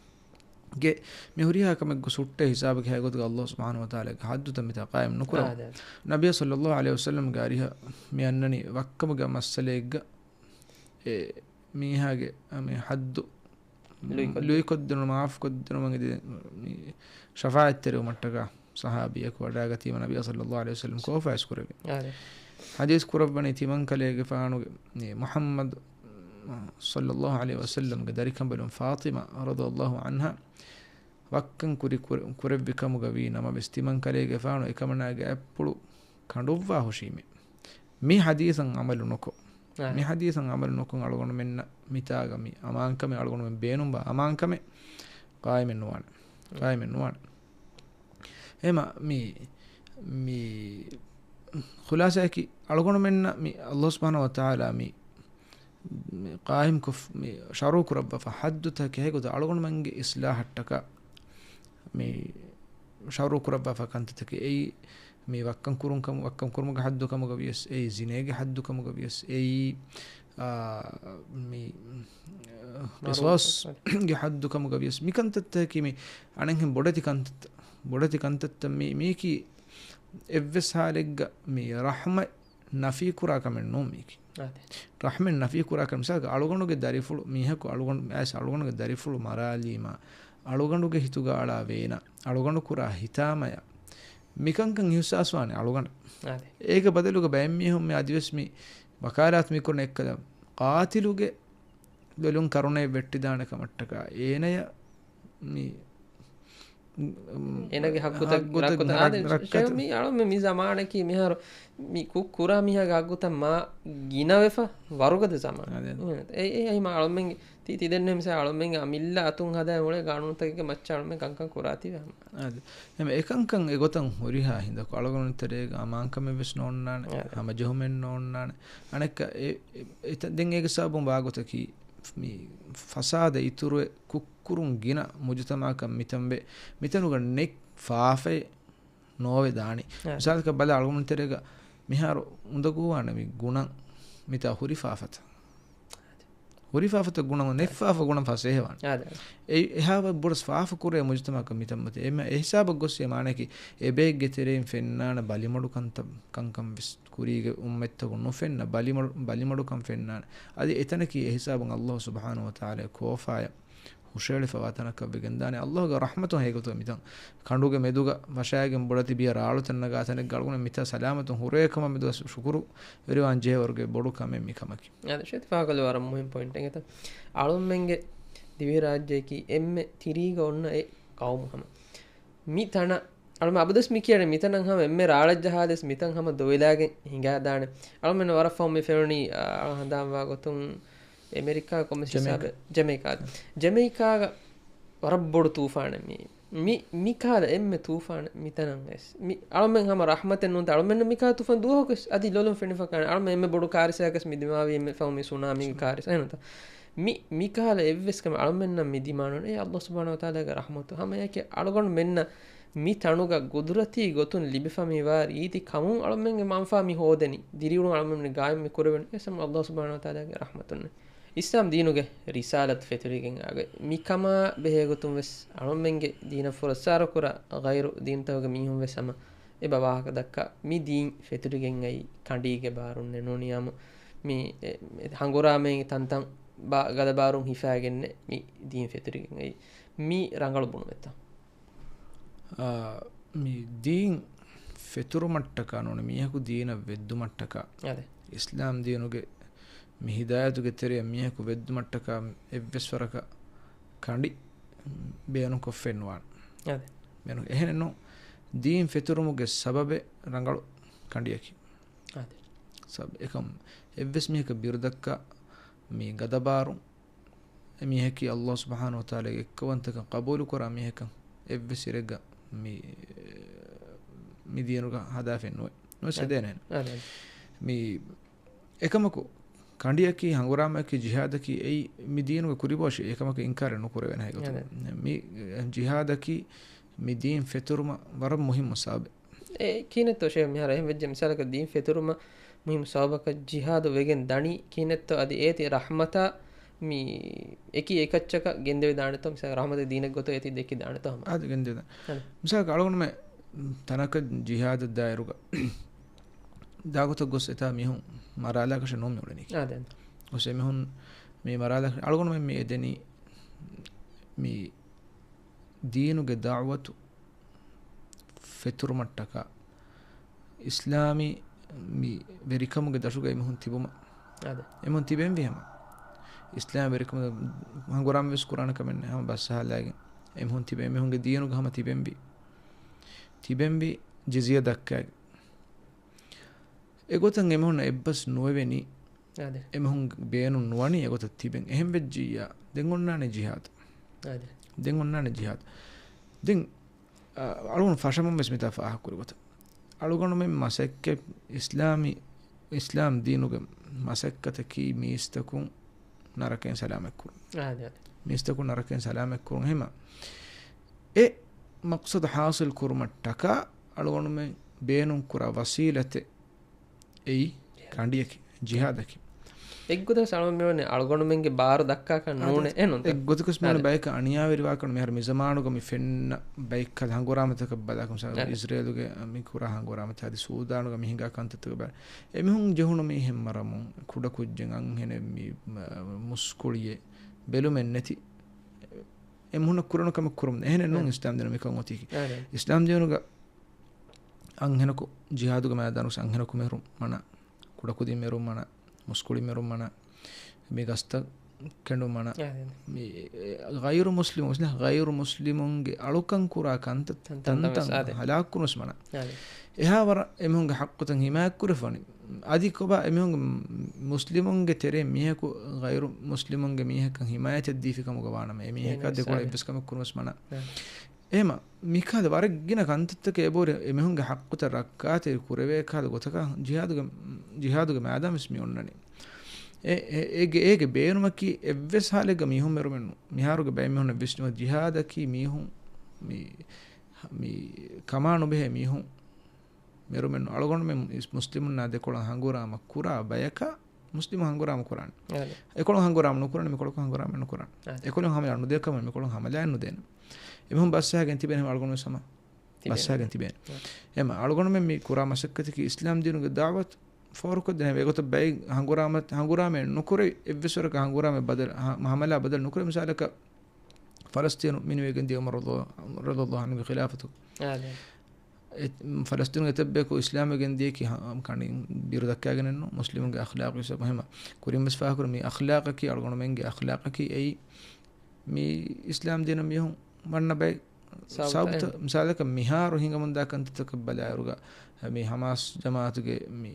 ގެ މި ހުރިހާ ކަމެއްގެ ސުއްޓޭ ހިސާބަކީ ހަގީގަތުގަ ﷲ ސުބްޙާނަހޫ ވަތަޢާލާގެ ޙައްދުތައް މިތާ ޤާއިމް ނުކުރަމުން. އާ، އާ. ނަބިއްޔާ ޞައްލައްލާހު ޢަލައިހި ވަސައްލަމްގެ އަރިހަށް މި އަންނަނީ ވައްކަމުގެ މައްސަލައެއްގަ އެ މީހާގެ މި ޙައްދު ލުއިކޮށްދިނުން. ލުއިކޮށްދިނުން، މާފުކޮށްދިނުމަށް އެދި މި ޝަފާޢަތްތެރިވުމަށްޓަކާ ޞަޙާބީއަކު ވަޑައިގަތީމަ ނަބިއްޔާ ޞައްލައްލާހު ޢަލައިހި ވަސައްލަމް ކޯފާވެސް ކުރެއްވި. އާ، އާ. ޙަދީޘް ކުރައްވަނީ ތިމަންކަލޭގެފާނުގެ މި މުޙައްމަދު ޞައްލައްލާހު ޢަލައިހި ވަސައްލަމްގެ ދަރިކަނބަލުން ފާޠިމާ ރަޟިޔައްލާހު ޢަންހާ ވައްކަން ކުރި ކުރ-، ކުރެއްވި ކަމުގަ ވީ ނަމަވެސް، ތިމަންކަލޭގެފާނު އެކަމަނާގެ އަތްޕުޅު ކަނޑުއްވާ ހުށީމޭ. މި ޙަދީޘަށް ޢަމަލު ނުކޮށް، އާ. މި ޙަދީޘަށް ޢަމަލު ނުކޮށް އަޅުގަނޑުމެންނަށް މިތާގަ މި އަމާންކަމެއް، އަޅުގަނޑުމެން ބޭނުންވާ އަމާންކަމެއް ޤާއިމެއް ނުވާނެ. އާ. ޤާއިމެއް ނުވާނެ. އެހެމަ މި، މި ޚުލާޞާއަކީ އަޅުގަނޑުމެންނަށް މި ﷲ ސުބްޙާނަހޫ ވަތަޢާލާ މި މި ޤާއިމްކޮށް، މި ޝަރުޢު ކުރައްވާފަ ޙައްދުތަކެއް ހެގޮތަށް އަޅުގަނޑުމެންގެ އިޞްލާޙަށްޓަކާ މި ޝަރުޢު ކުރައްވާފަ ކަންތައްތަކެއް. އެއީ މި ވައްކަން ކުރުން ކަމު، ވައްކަން ކުރުމުގެ ޙައްދު ކަމުގަ ވިޔަސް، އެއީ ޒިނޭގެ ޙައްދު ކަމުގަ ވިޔަސް، އެއީ، އާ، މި، އާ، މަރުވު ޤިޞާޞްގެ ޙައްދު ކަމުގަ ވިޔަސް، މި ކަންތައްތަކަކީ މި އަނެއްހެން ބޮޑެތި ކަންތައްތައް، ބޮޑެތި ކަންތައްތައް މި، މީކީ އެއްވެސް ޙާލެއްގަ މި ރަޙްމަތް ނަފީކުރާ ކަމެއް ނޫން މީކީ. އާދެ. ރަޙްމަތް ނަފީކުރާ ކަމެއް. މިސާލަކަށް އަޅުގަނޑުގެ ދަރިފުޅު މީހަކު އަޅުގަނޑު، އައިސް އަޅުގަނޑުގެ ދަރިފުޅު މަރާލީމާ، އަޅުގަނޑުގެ ހިތުގަ އަޅާ ވޭނަ، އަޅުގަނޑު ކުރާ ހިތާމަޔާ، މިކަންކަން އިޙްސާސްވާނެ އަޅުގަނޑަށް. އާދެ. އޭގެ ބަދަލުގަ ބައެއް މީހުން މި އަދިވެސް މި ވަކާލާތު މިކުރަނީ އެއްކަލަ ޤާތިލުގެ ލޮލުން ކަރުނައެއް ވެއްޓިދާނެ ކަމަށްޓަކާ އޭނަޔަށް މި އޭނަގެ ހައްގުތައް ހައްގުތައް ރައްކުތައް ރައް-، އާދެ، ރައްކަތަށް. މި އަޅުމެން މި ޒަމާނަކީ މިހާރު މި ކުށް ކުރާ މީހާގެ ހައްގުތައް މާ ގިނަވެފަ ވަރުގަދަ ޒަމާނެއް. އާދެ. އެ، އެ، އެ، މާ އަޅުމެން ތި، ތި ދެންނެވި މިސާ އަޅުމެންގެ އަމިއްލަ އަތުން ހަދާ މުޅޭ ގާނޫނުތަކެއްގެ މައްޗަށް އަޅުމެން ކަންކަން ކުރާތީވެ ހަމަ. އާދެ. އެހެން އެކަންކަން އެގޮތަށް ހުރިހާ ހިނދަކު އަޅުގަނޑު ތެރޭގަ އަމާންކަމެއް ވެސް ނޯންނާނެ. އާދެ. ހަމަޖެހުމެއް ނޯންނާނެ. އަނެއްކާ އެ، އެ، އެތަ-، ދެން އޭގެ ސަބަބުން ވާގޮތަކީ މި ފަސާދަ އިތުރުވެ ކުށް ކުރުން ގިނަ މުޖުތަމަޢަކަށް މިތަން ވެ، މިތަނުގަ ނެތް ފާފައެއް ނޯވެ ދާނީ. އާ. މިސާލަކަށް ބަލާ، އަޅުގަނޑު ތެރޭގަ މިހާރު އުނދަގޫވާނެ މި ގުނަ މިތާ ހުރި ފާފަތައް. ހުރި ފާފަތައް ގުނަ، ނެތް ފާފަ ގުނަ ފަސޭހަވާނެ. އާ، އާ. އެ، އެހާ ބޮޑަށް ފާފަ ކުރޭ މުޖުތަމަޢަކަށް މިތަން މަތި. އެ މަ-، އެ ހިސާބަށް ގޮއްސޭ މާނައަކީ އެބައެއްގެ ތެރެއިން ފެންނާނެ ބަލިމަޑު ކަންތައް، ކަންކަން ވެސް. ކުރީގެ އުއްމަތްތަކުން ނުފެންނަ ބަލިމަޑު-، ބަލިމަޑުކަން ފެންނާނެ. އަދި އެތަނަކީ އެހިސާބުން ﷲ ސުބްޙާނަހޫ ވަތަޢާލާ ކޯފާޔަށް ހުށައެޅިފަވާ ތަނަކަށް ވެގެންދާނެ. ﷲގެ ރަޙްމަތުން ހެޔޮގޮތުގަ މިތަން ކަނޑުގެ މެދުގަ ވަށާގެން ބޮޑެތި ބިޔަ ރާޅުތައް ނަގާ ތަނެއްގަ އަޅުގަނޑު މިތާ ސަލާމަތުން ހުރޭ ކަމަށް މެދުގަ ޝުކުރުވެރިވާން ޖެހޭވަރުގެ ބޮޑު ކަމެއް މިކަމަކީ. އާދެ، ޝޭތި ފާހަގަކޮށްލި ވަރަށް މުހިންމު ޕޮއިންޓެއް އެތަ. އަޅުމެންގެ ދިވެހިރާއްޖެއަކީ އެންމެ ތިރީގަ އޮންނަ އެއް ޤައުމު ހަމަ. މި ތަނަށް އަޅުމެން އަބަދުވެސް މި ކިޔަނީ މިތަނަށް ހަމަ އެންމެ ރާޅަށް ޖަހާލިޔަސް މިތަން ހަމަ ދޮވެލާގެން ހިނގާދާނެ. އަޅުމެން ވަރަށް ފަހުން މި ފެނުނީ، އާ، އަޅު ހަނދާންވާ ގޮތުން އެމެރިކާ ކޮންމެސް ޖަމައިކާ. ހިސާބެއް ޖަމައިކާ. ޖަމައިކާގަ ވަރަށް ބޮޑު ތޫފާނެއް މި. މި، މި ކާލަ އެންމެ ތޫފާނެއް މިތަނަށް ވެސް. މި އަޅުމެން ހަމަ ރަޙްމަތެއް ނޫންތަ؟ އަޅުމެންނަށް މި ކާ ތޫފާން ދުވަހަކުވެސް އަދި ލޮލުން ފެނިފަ ކާނެ. އަޅުމެން އެންމެ ބޮޑު ކާރިސާއަކަސް މި ދިމާވީ އެންމެ ފަހު މި ސުނާމީގެ ކާރިސާ. އެހެންތަ؟ މި، މި ކާލަ އެއްވެސް ކަމެއް އަޅުމެންނަށް މި ދިމާނުން އެ ﷲ ސުބްޙާނަހޫ ވަތަޢާލާގެ ރަޙްމަތު. ހަމައެކަނި އަޅުގަނޑުމެންނަށް މި ތަނުގަ ގުދުރަތީ ގޮތުން ލިބިފަ މިވާ ރީތި ކަމުން އަޅުމެންގެ މަންފާ މި ހޯދެނީ. ދިރިއުޅުން އަޅުމެން ގާއިމް މި ކުރެވެނީ. އެސަމް ﷲ ސުބްޙާނަހޫ ވަތަޢާލާގެ ރަޙްމަތުން. އިސްލާމް ދީނުގެ ރިސާލަތު ފެތުރިގެން އާގޮތް މިކަމާ ބެހޭގޮތުން ވެސް އަޅުމެންގެ ދީނަށް ފުރައްސާރަ ކުރާ ޣައިރު ދީންތަކުގެ މީހުން ވެސް ހަމަ އެބަ ވާހަކަ ދައްކާ. މި ދީން ފެތުރިގެން އައީ ކަނޑީގެ ބާރުންނޭ ނޫނީ އާއްމު މި، އެ، އެ، ހަނގުރާމައިން ތަންތަން ބާ-، ގަދަ ބާރުން ހިފާގެންނޭ މި ދީން ފެތުރިގެން އައީ. މީ ރަނގަޅު ބުނުމެއްތަ؟ އާ، މި ދީން ފެތުރުމަށްޓަކާ ނޫނީ މީހަކު ދީނަށް ވެއްދުމަށްޓަކާ. އާދެ. އިސްލާމް ދީނުގެ މި ހިދާޔަތުގެ ތެރެއަށް މީހަކު ވެއްދުމަށްޓަކާ އެއްވެސް ވަރަކަށް ކަނޑި ބޭނުންކޮށްފައެއް ނުވާނެ. އަދެ. ބޭނުން އެހެނެއް ނޫން. ދީން ފެތުރުމުގެ ސަބަބެއް ރަނގަޅު ކަނޑިއަކީ. އަދެ. ސަބަބް އެކަމް އެއްވެސް މީހަކަށް ބިރުދައްކާ މި ގަދަބާރު އެ މީހަކީ ﷲ ސުބްޙާނަހޫ ވަތަޢާލާގެ އެއްކައުވަންތަކަން ޤަބޫލުކުރާ މީހަކަށް އެއްވެސް އިރެއްގަ މި، މި ދީނުގަ ހަދާފައެއް ނުވޭ. ނުވެސް އެ، ހެދޭނެ. އެ، އެ. މި އެކަމަކު، ކަނޑިއަކީ، ހަނގުރާމައަކީ، ޖިހާދަކީ، އެއީ މި ދީނުގެ ކުރިބޯށި، އެކަމަކު އިންކާރެއް ނުކުރެވޭނެ ހަގީގަތުގަ. އެ. މި ޖިހާދަކީ މި ދީން ފެތުރުމަށް ވަރަށް މުހިއްމު ސަބަބެއް. އެ ކިހިނެއްތޯ ޝޭޚް މިހާރު އެހެން ވެއްޖެ މިސާލަކަށް ދީން ފެތުރުމަށް މުހިއްމު ސަބަބަކަށް ޖިހާދު ވެގެން ދަނީ ކިހިނެއްތޯ އަދި އޭތި ރަޙްމަތާ މި އެކި އެކައްޗަކަށް ގެންދެވިދާނެތޯ މިސާލަކަށް ރަޙްމަތެއް ދީނެއް ގޮތަށް އޭތި ދެއްކިދާނެތޯ ހަމަ. އާދެ ގެންދެވިދާނެ. އަދެ. މިސާލަކަށް އަޅުގަނޑުމެ ތަނަކަށް ޖިހާދަށް ދާއިރުގަ ދާގޮތަށް ގޮސް އެތާ މީހުން މަރާލާކަށެއް ނޫން މި އުޅެނީ. އާދެ. ގޮސް އެމީހުން މި މަރާލާ އަޅުގަނޑުމެން މި އެދެނީ މި ދީނުގެ ދަޢުވަތު ފެތުރުމަށްޓަކާ އިސްލާމީ މި ވެރިކަމުގެ ދަށުގައި މީހުން ތިބުމަށް. އާދެ. އެމީހުން ތިބެންވީ ހަމަ އިސްލާމް ވެރިކަމުގެ ހަނގުރާމަ ވެސް ކުރާނެ ކަމެއް ނެތް. ހަމަ ބަސް ހަލާގެން އެމީހުން ތިބެ، އެމީހުންގެ ދީނުގަ ހަމަ ތިބެންވީ. ތިބެންވީ ޖިޒްޔަ ދައްކާގެން. އެގޮތަށް އެމީހުންނަށް އެއްބަސް ނުވެވެނީ. އާދެ. އެމީހުން ބޭނުން ނުވަނީ އެގޮތަށް ތިބެން. އެހެން ވެއްޖިއްޔާ ދެން އޮންނާނެ ޖިހާދު. އާދެ. ދެން އޮންނާނެ ޖިހާދު. ދެން، އަ، އަޅުގަނޑު ފަށަމުން ވެސް މިތާ ފާހަގަކުރި ގޮތަށް. އަޅުގަނޑުމެން މަސައްކަތް އިސްލާމީ، އިސްލާމް ދީނުގެ މަސައްކަތަކީ މީސްތަކުން ނަރަކައިން ސަލާމަތްކުރުން. އާދެ، އާދެ. މީސްތަކުން ނަރަކައިން ސަލާމަތްކުރުން. އެހެމަ އެ މަޤްޞަދު ޙާޞިލް ކުރުމަށްޓަކާ އަޅުގަނޑުމެން ބޭނުން ކުރާ ވަސީލަތެއް އެއީ ކަނޑިއަކީ، ޖިހާދަކީ. އެއްގޮތަކަށް އަޅުގަނޑު މިވަނީ އަޅުގަނޑުމެންގެ ބާރު ދައްކާކަށް ނޫނޭ، އެހެންނޫންތަ؟ އެއްގޮތަކަށް މިވަނީ އާދެ. ބަޔަކަށް އަނިޔާވެރިވާކަށް ނޫން. މިހާރު މި ޒަމާނުގަ މި ފެންނަ ބައެއްކަލަ ހަނގުރާމަތަކަށް ބަލާކަށް މިސާލަކަށް އާދެ. އިޒްރޭލުގެ މި ކުރާ ހަނގުރާމަތައް އަދި ސޫދާނުގަ މި ހިނގާ ކަންތައްތަކަށް ބަލާ. އެމީހުން ޖެހުނު މީހެއް މަރަމުން، ކުޑަކުއްޖެއް އަންހެނެއް މި، މަ-، މުސްކުޅިއެއް ބެލުމެއް ނެތި. އެމީހުންނަށް ކުރެވުނު ކަމެއް ކުރުމުން. އެހެނެއް ނޫން އާދެ. އިސްލާމް ދީނު މިކަން އޮތީކީ. އާދެ. އިސްލާމް ދީނުގަ އަންހެނަކު ޖިހާދުގެ މައިދާނުގަ އަންހެނަކު މެރުން މަނާ، ކުޑަކުދިން މެރުން މަނާ، މުސްކުޅި މެރުން މަނާ، މި ގަސްތައް ކެނޑުން މަނާ. އާދެ. މި، އެ، ޣައިރު މުސްލިމު، މުސްލިމް، ޣައިރު މުސްލިމުންގެ އަޅުކަން ކުރާ ކަންތައް، ތަންތަން ތަންތަން ވެސް، އާދެ. ހަލާކު ކުރުން ވެސް މަނާ. އާދެ. އެހާވަރަށް އެމީހުންގެ ޙައްޤުތައް ހިމާޔަތްކުރެފަ ވަނީ. އަދި ކޮބާ އެމީހުންގެ މުސްލިމުންގެ ތެރެއިން މީހަކު ޣައިރު މުސްލިމުންގެ މީހަކަށް ހިމާޔަތެއް ދީފި ކަމުގަ ވާނަމަ، އެމީހަކާ އެހެން ދެކޮޅަށް ސާދެ. އެއްވެސް ކަމެއް ކުރުން ވެސް މަނާ. އާ. އެހެމަ މިކަހަލަ ވަރަށް ގިނަ ކަންތައްތަކެއް އެބަހުރި އެމީހުންގެ ޙައްޤުތައް ރައްކާތެރި ކުރެވޭ ކަހަލަ ގޮތަކަށް ޖިހާދުގެ، ޖިހާދުގެ މައިދާން ވެސް މި އޮންނަނީ. އެ، އެ، އޭގެ، އޭގެ ބޭނުމަކީ އެއްވެސް ހާލެއްގަ މީހުން މެރުމެއް ނޫން. މިހާރުގެ ބައެއް މީހުންނަށް ވިސްނުމަށް ޖިހާދަކީ މީހުން މި، މި ކަމާ ނުބެހޭ މީހުން މެރުމެއް ނޫން. އަޅުގަނޑުމެން މުސްލިމުންނާ ދެކޮޅަށް ހަނގުރާމަ ކުރާ ބަޔަކަށް މުސްލިމުން ހަނގުރާމަ ކުރާނެ. އާދެ. އެކޮޅުން ހަނގުރާމަ ނުކުރާނެ، މިކޮޅަކު ހަނގުރާމަ ނުކުރާނެ. އާދެ. އެކޮޅުން ހަމަލާ ނުދޭ ކަމަށް މިކޮޅުން ހަމަލާއެއް ނުދޭނެ. އެމީހުން ބަސްއަހައިގެން ތިބޭނެ އަޅުގަނޑު ވެސް ހަމަ ތިބޭނެ. ބަސްއަހައިގެން ތިބޭނެ. އާ. އެމަ އަޅުގަނޑުމެން މި ކުރާ މަސައްކަތަކީ އިސްލާމް ދީނުގެ ދަޢުވަތު ފޯރުކޮށްދޭނެ. އެގޮތަށް ބައެއް ހަނގުރާމަ، ހަނގުރާމައެއް ނުކުރެވި، އެއްވެސް ވަރަކަށް ހަނގުރާމަ ބަދަލު، ހަ-، ހަމަލާ ބަދަލު ނުކުރެވި. މިސާލަކަށް ފަލަސްތީނު މިނިވެގެން ދިޔަ ޢުމަރު ރަޟިޔަﷲ ޢަންހުގެ ޚިލާފަތު. އާދެ. އެ، ފަލަސްތީނުގެ އެތައްބަޔަކު އިސްލާމްވެގެން ދިޔަކީ ހަ-، ކަނޑިން ބިރު ދައްކާގެނެއްނު، މުސްލިމުންގެ އަޚްލާޤު ސަބަބުން. ހަމަ ކުރިން ވެސް ފާހަގަކުރި މި އަޚްލާޤަކީ، އަޅުގަނޑުމެންގެ އަޚްލާޤަކީ އެއީ މި އިސްލާމް ދީނަށް މީހުން ވަންނަ ބައެއް ސަބަބުތައް. ސަބަބުތައް، މިސާލަކަށް މިހާރު ހިނގަމުންދާ ކަންތައްތަކަށް ބަލާއިރުގަ، މި ހަމާސް ޖަމާއަތުގެ މި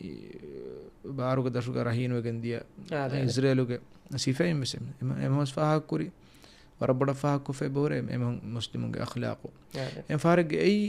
ބާރުގެ ދަށުގަ ރަހީނުވެގެން ދިޔަ އާދެ، އާދެ. އިޒްރޭލުގެ ސިފައިން ވެސް އެމަ-، އެމަ-، އެމަސް ފާހަގަކުރި. ވަރަށް ބޮޑަށް ފާހަގަކޮށްފައި ބޯރޭ އެމީހުން މުސްލިމުންގެ އަޚްލާޤު. އާދެ. އެ ފާރެއްގެ އެއީ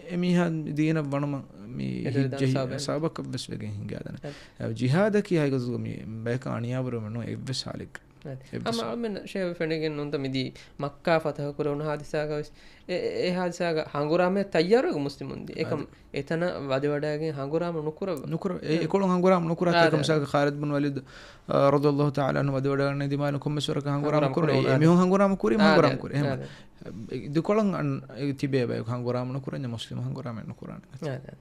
އެމީހާ ދީނަށް ވަނުމަށް މި އެދެވިދާން ހިއްޖެހި ސަބަބެއް. ސަބަބަކަށް ވެސް ވެގެން ހިނގާދާނެ. އާދެ. އެ ޖިހާދަކީ ހަގީގަތުގަ މި ބަޔަކަށް އަނިޔާވެރިވުމެއް ނޫން އެއްވެސް ހާލެއްގަ. އާދެ. އެއްވެސް ހަމަ ހާލެއް. އަޅުމެންނަށް ޝޭވެ ފެނިގެން ނޫންތަ މިދީ މައްކާ ފަތަހު ކުރެވުނު ހާދިސާގަ ވެސް އެ، އެ، އެ ހާދިސާގަ ހަނގުރާމަޔަށް ތައްޔާރުވެގެން މުސްލިމުން ދިޔަ. އެކަމް އާދެ. އެތަނަށް ވަދެވަޑައިގެން ހަނގުރާމަ ނުކުރައްވާ. ނުކުރަ-، އެ، އެ. އެކޮޅުން ހަނގުރާމަ ނުކުރާ. އާދެ. އެކަމް މިސާލަކަށް ޚާލިދު ބިން ވަލީދު، އާ، ރަޟިޔަﷲ ތަޢާލާ ޢަންހު ވަދެވަޑައިގަންނަ ދިމާލު ކޮންމެސް ވަރަކަށް ހަނގުރާމަ ކުރޭ. އެ މީހުން ހަނގުރާމަ ކުރީ، މި ހަނގުރާމަ ކުރީ. އެހެން އާދެ. ދެކޮޅަށް އަން، އެ ތިބޭ ބަޔަކު ހަނގުރާމަ ނުކުރަންޏާ މުސްލިމު ހަނގުރާމަ ނުކުރާނެ. އާދެ.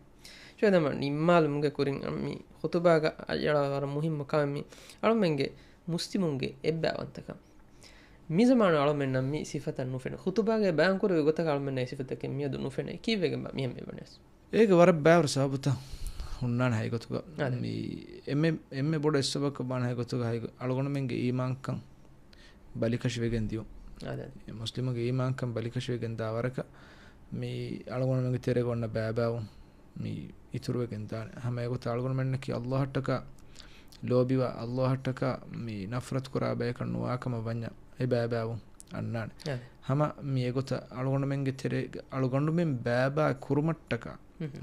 ޝޭވެ ދަމާ ނިންމާލުމުގެ ކުރިން މި ޚުތުބާގަ އަޅާ ވަރަށް މުހިއްމު ކަމެއް މި އަޅުމެންގެ މުސްލިމުންގެ އެއްބައިވަންތަކަން. މި ޒަމާނު އަޅުމެންނަށް މި ސިފަތައް ނުފެނޭ. ޚުތުބާގައި ބަޔާންކުރެވި ގޮތަކަށް އަޅުމެންނަށް އެ ސިފަތަކެއް މިއަދު ނުފެނޭ. ކީއްވެގެންބާ މިހެން ވެވަނީސް؟ އޭގެ ވަރަށް ބައިވަރު ސަބަބުތައް ހުންނާނެ ހަގީގަތުގަ. އާދެ. މި އެންމެ، އެންމެ ބޮޑު އެއް ސަބަބަކަށް ވާނެ ހަގީގަތުގަ ހަގީގަ-، އަޅުގަނޑުމެންގެ އީމާންކަން ބަލިކަށިވެގެން ދިޔުން. އާދެ. މުސްލިމުގެ އީމާންކަން ބަލިކަށިވެގެން ދާ ވަރަކަށް މި އަޅުގަނޑުމެންގެ ތެރޭގަ އޮންނަ ބައިބައިވުން މި އިތުރުވެގެން ދާނެ. ހަމަ އެގޮތަށް އަޅުގަނޑުމެންނަކީ އައްލާހަށްޓަކާ ލޯބިވާ، އައްލާހަށްޓަކާ މި ނަފްރަތު ކުރާ ބަޔަކަށް ނުވާކަމަށް ވަންޏާ އެ ބައިބައިވުން އަންނާނެ. އާދެ. ހަމަ މި އެގޮތަށް އަޅުގަނޑުމެންގެ ތެރޭގަ އަޅުގަނޑުމެން ބައިބައި ކުރުމަށްޓަކާ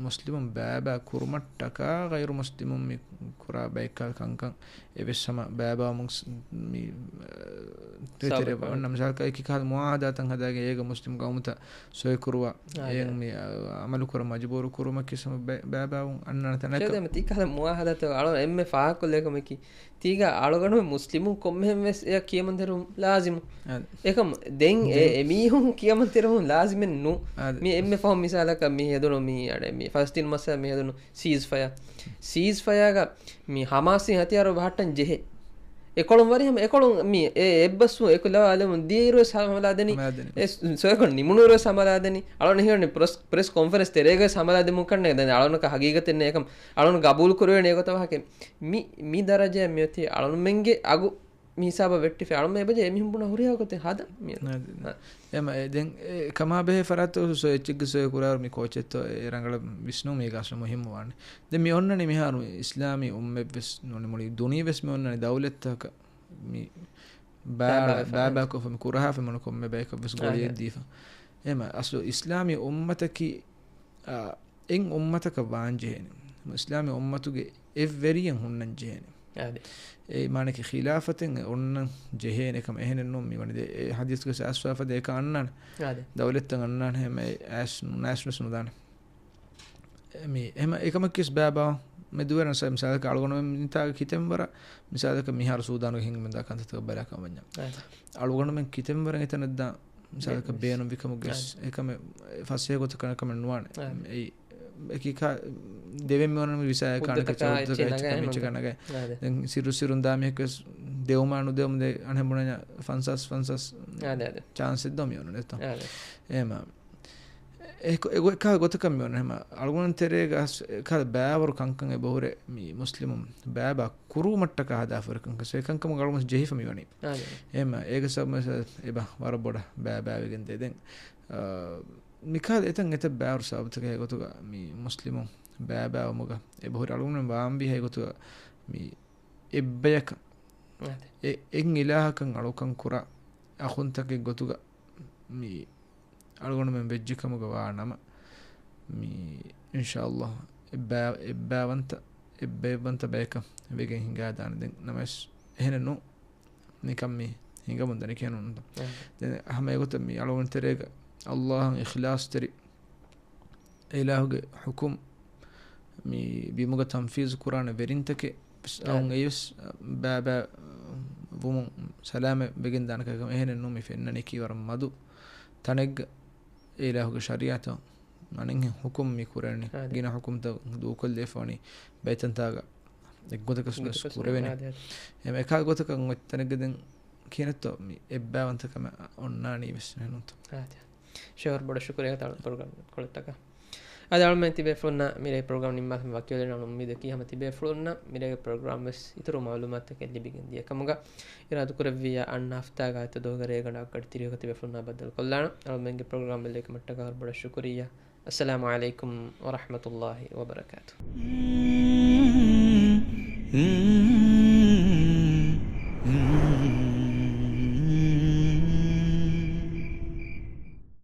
މުސްލިމުން ބައިބައި ކުރުމަށްޓަކާ ޣައިރު މުސްލިމުން މި ކުރާ ބައެއްކާ ކަންކަން އެވެސް ހަމަ ބައިބައިވުމުން ސް-، މި، އަ، ތެ-، ތެރެ ސާބިތު ވަންނަ މިސާލަކަށް އެކި ކަހަލަ މުއާހަދާތައް ހަދާގެން އޭގަ މުސްލިމް ޤައުމުތައް ސޮއިކުރުވާ، އާ، އެއަށް މި، އަ، ޢަމަލު ކުރަން މަޖުބޫރު ކުރުމަކީ ހަމަ ބައި-، ބައިބައިވުން އަންނާނެ ތަނަކަށް. ޝޭޚް، ދެން މި ތި ކަހަލަ މުއާހަދާތައް އަޅު އެންމެ ފާހަގަކޮށްލޭ ކަމަކީ، ތީގަ އަޅުގަނޑު މުސްލިމުން ކޮންމެހެން ވެސް އެއަށް ކިޔަމަންތެރިވުން ލާޒިމު. އާދެ. އެކަމް ދެން އެ، ދެން އެމީހުން ކިޔަމަންތެރިވުން ލާޒިމެއް ނޫ. އާދެ. މި އެންމެ ފަހު މިސާލަކަށް މި ހެދުނު މި އަޑެ މި ފަލަސްތީން މައްސަލަ މި ހެދުނު ސީޒް ފަޔާ. ސީޒް ފަޔާގަ މި ހަމާސް ހަތިޔާރު ބަހައްޓަން ޖެހޭ. އެކޮޅުން ވަރި ހަމަ އެކޮޅުން މި އެ އެއްބަސްވުން އެކުލަވާލެމުން ދިޔައިރު ވެސް ހަމަލާދެނީ. ހަމަލާދެނީ. އެ ސޮ-، ސޮއިކޮށް ނިމުނުއިރު ވެސް ހަމަލާދެނީ. އަޅުން ހިޔަނީ ޕްރެސް، ޕްރެސް ކޮންފަރެންސް ތެރޭގަ ވެސް ހަމަލާދެމުން ކަންނޭ. ދެން އަޅުންނަކަށް ހަގީގަތެއް ނޭ އެކަމް. އަޅުން ގަބޫލު ކުރެވޭނެ އެގޮތަށް ވާހަކަ. މި، މި ދަރަޖައަށް މިއޮތީ އަޅުންމެންގެ އަގު މި ހިސާބަށް ވެއްޓިފަ އަޅުމެ އެބަޖެ އެމީހުން ބުނާ ހުރިހާ ގޮތެއް ހަދަ މިއަދު. އާ. އެމަ އެ ދެން އެ ކަމާ ބެހޭ ފަރާތްތައް ސޮ އެއްޗެއްގެ ސޮއެ ކުރާއިރު މި ކޯޗެއްތޯ އެ ރަނގަޅަށް ވިސްނުން މީގަ އަސްލު މުހިއްމު ވާނެ. ދެން މި އޮންނަނީ މިހާރު އިސްލާމީ އުއްމަތް ވެސް ނޫނީ މުޅި ދުނިޔެ ވެސް މި އޮންނަނީ ދައުލަތްތަކަށް މި ބާ-، ބާބާ ފަހަން. ބާބާކޮށްފަ މި ކުރަހާފަ މި ކޮންމެ ބަޔަކަށް ވެސް އާ، ގޮޅިއެއް އާ. ދީފަ. އެމަ އަސްލު އިސްލާމީ އުއްމަތަކީ، އާ، އެއް އުއްމަތަކަށް ވާން ޖެހޭނެ. އިސްލާމީ އުއްމަތުގެ އެއްވެރިއެއް ހުންނަން ޖެހޭނެ. އާދެ. އެ މާނަކީ ޚިލާފަތެއް އޮންނަން ޖެހޭނެ ކަމަށް. އެހެނެއް ނޫން މި ވަނީ ދެ-، އެ ހަދީސްގެ އަސްވާފަ ދޭކަށް އަންނާނެ. އާދެ. ދައުލަތްތައް އަންނާނެ ހަމަ އެ އައިސް ނު-، ނައިސް ވެސް ނުދާނެ. އެ މި އެހެމަ އެކަމަކީސް ބާބާ މެދުވެރަން ސަ-، މިސާލަކަށް އަޅުގަނޑުމެން މިތާގެ ކިތެންވަރަށް މިސާލަކަށް މިހާރު ސޫދާނުގެ ހިނގަމުންދާ ކަންތައްތަކަށް ބަލާކަމަށް ވަންޏާ. އާދެ. އަޅުގަނޑުމެން ކިތެންވަރަށް އެތަނަށްދާ މިސާލަކަށް ބޭނުން ބޭނުންވި ކަމުގެ އާދެ. އެކަމެއް ފަސޭހަ ގޮތަކަށް ކަމެއް ނުވާނެ. އާދެ. އެއީ އެކިކާ ދެވެން މި އޮންނަ މި ވިސާއެއް ކާނެ ހުއްދަތަކާ ކެޗަ އެއްޗެއް ހުއްދަތަކާ ނަގައި އެއްޗެއް ނުންތަ؟ ނަގައި. އާދެ. ދެން ސިއްރު ސިއްރުން ދާ މީހަކުވެސް ދެވުމާ ނުދެވުމު ދެ އަނެއް ބުނަންޏާ ފަންސާސް ފަންސާސް އާދެ، އާދެ. ޗާންސް އެއް ދޯ މި އޮންނަނީ ނެތޯ؟ އާދެ. އެހެމަ އެ ކޮ-، އެ ގޮ-، އެކާ ގޮތަކަށް މި އޮންނަ ހަމަ އަޅުގަނޑު ތެރޭގަ އެކާ ބައިވަރު ކަންކަން އެބަހުރޭ މި މުސްލިމުން ބައިބައި ކުރުވުމަށްޓަކާ ހަދާފަ ކަންކަން ސޭ ކަންކަމުގަ އަޅުގަނޑު ޖެހިފަ މި ވަނީ. އާދެ. އެހެމަ އޭގެ ސަބަބުން އެބަ ވަރަށް ބޮޑަށް ބައިބައިވެގެން ދޭ. ދެން، އާ، މިކާލަ އެތަން އެތައް ބާރު ސަބަބުތަކެއް ގޮތުގަ މި މުސްލިމު ބައިބައިވުމުގަ އެބަހުރި އަޅުގަނޑުމެން ވާންވީ ހައި ގޮތުގަ މި އެއްބަޔަކަށް އާދެ. އެ-، އެއް އިލާހަކަށް އަޅުކަން ކުރާ އަޚުންތަކެއް ގޮތުގަ މި އަޅުގަނޑުމެން ވެއްޖެ ކަމުގަ ވާ ނަމަ، މި އިންޝާﷲ އެއްބައި-، އެއްބައިވަންތަ، އެއްބައިވަންތަ ބަޔަކަށް ވެގެން ހިނގާދާނެ. ދެން ނަމަވެސް އެހެނެއް ނޫން. ނިކަން މި ހިނގަމުން ދަނިކެހެނުންތަ؟ އެ. ދެން ހަމަ އެގޮތަށް މި އަޅުގަނޑު ތެރޭގަ ﷲ އަށް އިޚްލާޞްތެރި އެ އިލާހުގެ ޙުކުމް މި ބިމުގަ ތަންފީޒު ކުރާނެ ވެރިންތަކެއް ވެސް އައުން އާދެ. އެއީ ވެސް ބައިބައި ވުމުން ސަލާމަތް ވެގެން ދާނެ ކަމަށް. އެހެނެއް ނޫން މި ފެންނަނީކީ ވަރަށް މަދު ތަނެއްގަ އެ އިލާހުގެ ޝަރީޢަތު އަނެއްހެން ޙުކުމް މި ކުރަނީ. އާދެ. ގިނަ ޙުކުމްތައް ދޫކޮށްލެވިފަ ވަނީ ބައިތަންތާގަ އެއްގޮތަކަށް ވެސް ގޮތަކަށް ކުރެވެނީ. އާދެ. އެމަ އެކާ ގޮތަކަށް އޮތް ތަނެއްގަ ދެން ކިހިނެއްތޯ މި އެއްބައިވަންތަކަމެއް އޮންނާނީ ވެސް ނޫންތަ؟ އާދެ. ޝުއަރު ބޮޑަށް ޝުކުރިއްޔާ ތަޅު ޕްރޮގްރާމް ކޮޅަށްޓަކާ. އަދި އަޅުމެން ތިބޭފުޅުންނަށް މިރޭ ޕްރޮގްރާމް ނިންމާފަ ވަކިވެލެން އަޅު އުއްމީދަކީ ހަމަ ތިބޭފުޅުންނަށް މިރޭގެ ޕްރޮގްރާމް ވެސް އިތުރު މައުލޫމާތުތަކެއް ލިބިގެން ދިޔަ ކަމުގަ އިރާދަކުރެއްވިއްޔާ އަންނަ ހަފްތާގަ އާދިއްތަ ދުވަހުގެ ރޭގަނޑަށް އަށްގަޑި ތިރީހަކަށް ތިބޭފުޅުންނާ ބައްދަލުކޮށްލާނަން. އަޅުމެންގެ ޕްރޮގްރާމް ބެލެވިކަމަށްޓަކާ ވަރަށް ބޮޑަށް ޝުކުރިއްޔާ. އައްސަލާމު ޢަލައިކުމް ވަރަޙްމަތުﷲ ވަބަރަކާތުހު.